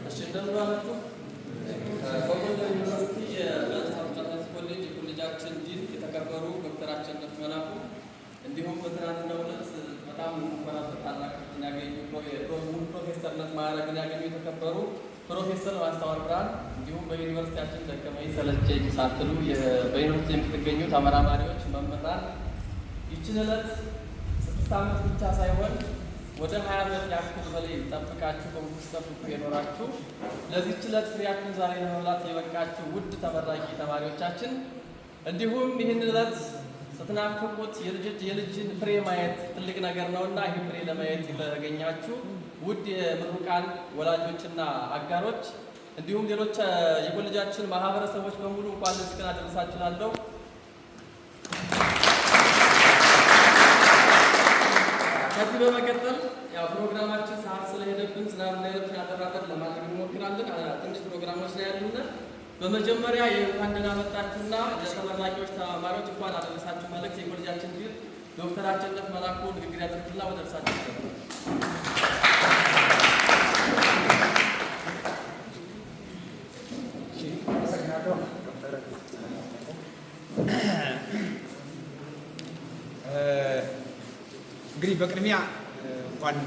እሺ፣ እንደምን ዋላችሁ። ከጎንደር ዩኒቨርሲቲ የማንሳት ኮሌጅ የኮሌጃችን ዲን የተከበሩ ዶክተር አሸነፍ መላኩ፣ እንዲሁም በትናንትናው ዕለት በጣም የምንኮራበት ታላቅ ያገኙ ሙሉ ፕሮፌሰርነት ማዕረግን ያገኙ የተከበሩ ፕሮፌሰር ማስተዋል ብርሃን፣ እንዲሁም በዩኒቨርሲቲያችን ደከመኝ ሰለቸኝ ሳትሉ በዩኒቨርሲቲ የምትገኙ ተመራማሪዎች፣ መምህራን፣ ይችን ዕለት 6 ዓመት ብቻ ሳይሆን ወደ 20 ዓመት ያክል በላይ ጠብቃችሁ፣ በጉጉት ስትጠብቁ የኖራችሁ፣ ለዚህች ዕለት ፍሬያችሁን ዛሬ ለመብላት የበቃችሁ ውድ ተመራቂ ተማሪዎቻችን፣ እንዲሁም ይህን ዕለት ስትናፍቁት የልጅን ፍሬ ማየት ትልቅ ነገር ነውና ይህ ፍሬ ለማየት የተገኛችሁ ውድ የምሩቃን ወላጆችና አጋሮች፣ እንዲሁም ሌሎች የኮሌጃችን ማህበረሰቦች በሙሉ እንኳን ለዚህ ቀን አደረሳችሁ እላለሁ። ከዚህ በመቀጠል ያው ፕሮግራማችን ሰዓት ስለሄደብን ዝናብ እንዳይረብሽ አጠር ለማድረግ እንሞክራለን። ትንሽ ፕሮግራሞች ላይ ያሉና በመጀመሪያ የእንኳን ደህና መጣችሁና ለተመራቂዎች ተማሪዎች እንኳን አደረሳችሁ መልእክት የኮሌጃችን ዲን ዶክተር አሸነፍ መላኩ ንግግር ያደርጉና ወደ እርሳቸው ይገባል። አመሰግናለሁ ዶክተር። እንግዲህ በቅድሚያ እንኳን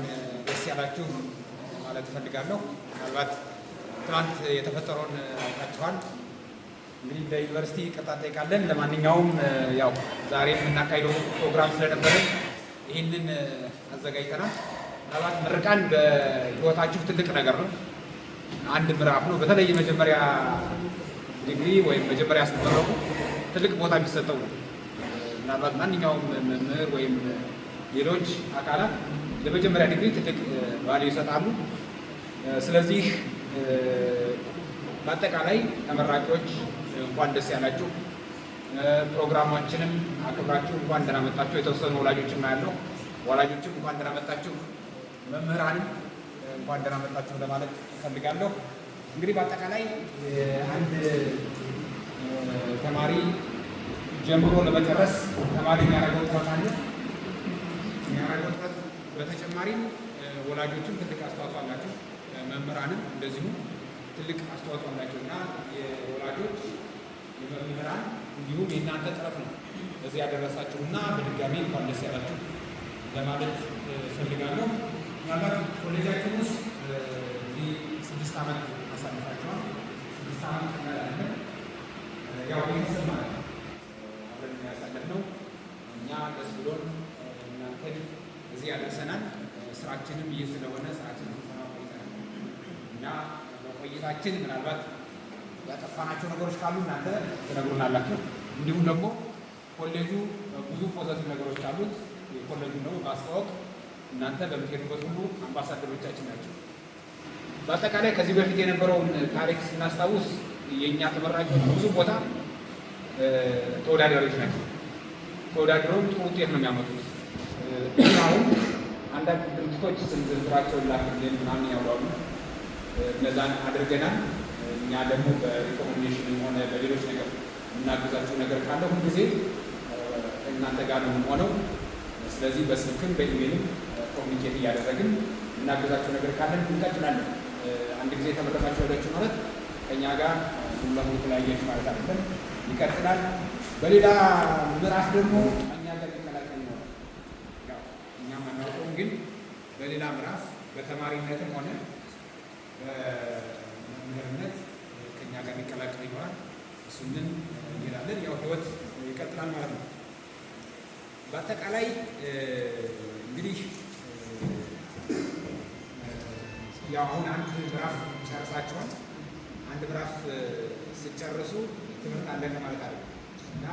ደስ ያላችሁ ማለት እፈልጋለሁ። ምናልባት ትናንት የተፈጠረውን አይታችኋል። እንግዲህ እንደ ዩኒቨርሲቲ ይቅርታ እንጠይቃለን። ለማንኛውም ያው ዛሬ የምናካሂደው ፕሮግራም ስለነበረ ይህንን አዘጋጅተናል። ምናልባት ምርቃን በሕይወታችሁ ትልቅ ነገር ነው፣ አንድ ምዕራፍ ነው። በተለይ የመጀመሪያ ዲግሪ ወይም መጀመሪያ ስትመረቁ ትልቅ ቦታ የሚሰጠው ነው። ምናልባት ማንኛውም መምህር ወይም ሌሎች አካላት ለመጀመሪያ ዲግሪ ትልቅ value ይሰጣሉ። ስለዚህ በአጠቃላይ ተመራቂዎች እንኳን ደስ ያላችሁ። ፕሮግራማችንም አክብራችሁ እንኳን ደህና መጣችሁ። የተወሰኑ ወላጆችም ያለው ወላጆችም እንኳን ደህና መጣችሁ፣ መምህራንም እንኳን ደህና መጣችሁ ለማለት እፈልጋለሁ። እንግዲህ በአጠቃላይ አንድ ተማሪ ጀምሮ ለመጨረስ ተማሪ የሚያደርገው ጥረት አለ። የሚያደርገው ጥረት በተጨማሪም ወላጆችም ትልቅ አስተዋጽኦ አላቸው። መምህራንም እንደዚሁ ትልቅ አስተዋጽኦ አላቸው እና የወላጆች፣ የመምህራን እንዲሁም የእናንተ ጥረት ነው እዚህ ያደረሳችሁ እና በድጋሚ እንኳን ደስ ያላችሁ ለማለት እፈልጋለሁ። ምናልባት ኮሌጃችን ውስጥ እንግዲህ 6 ዓመት አሳልፋችኋል። 6 ዓመት ቀላል አይደለም። ያው ቤተሰብ ማለት ነው አብረን ያሳለፍነው። እኛ ደስ ብሎን እናንተን እዚህ ያደርሰናል። ስራችንም ይህ ስለሆነ ስራችን ስንሰራ ቆይተናል እና በቆይታችን ምናልባት ያጠፋናቸው ነገሮች ካሉ እናንተ ትነግሩናላችሁ። እንዲሁም ደግሞ ኮሌጁ ብዙ positive ነገሮች አሉት። ኮሌጁን ደግሞ ማስተዋወቅ እናንተ በምትሄዱበት ሁሉ አምባሳደሮቻችን ናቸው። በአጠቃላይ ከዚህ በፊት የነበረውን ታሪክ ስናስታውስ የእኛ ተመራቂዎች ብዙ ቦታ ተወዳዳሪዎች ናቸው። ተወዳድረውም ጥሩ ውጤት ነው የሚያመጡት። አሁን አንዳንድ ድርጅቶች ስም ዝርዝራቸውን ላክልን ምናምን ያውላሉ። እነዛን አድርገናል። እኛ ደግሞ በ recommendation ሆነ በሌሎች ነገር የምናግዛቸው ነገር ካለ ሁልጊዜ እናንተ ጋር ነው የምንሆነው። ስለዚህ በስልክም በኢሜይልም communicate እያደረግን የምናግዛቸው ነገር ካለን እንቀጥላለን። አንድ ጊዜ ተመረቃችሁ ሄዳችሁ ማለት ከእኛ ጋር ሙሉ ለሙሉ ተለያያችሁ ማለት አይደለም፣ ይቀጥላል። በሌላ ምዕራፍ ደግሞ እኛ ጋር ሊቀላቀል ይኖራል። ያው እኛም አናውቀውም፣ ግን በሌላ ምዕራፍ በተማሪነትም ሆነ በመምህርነት ከእኛ ጋር ሊቀላቀል ይኖራል። እሱንን እንሄዳለን። ያው ህይወት ይቀጥላል ማለት ነው። በአጠቃላይ እንግዲህ ያው አሁን አንድ ምዕራፍ ጨርሳችኋል። አንድ ምዕራፍ ስትጨርሱ ትምህርት አለቀ ማለት አይደለም እና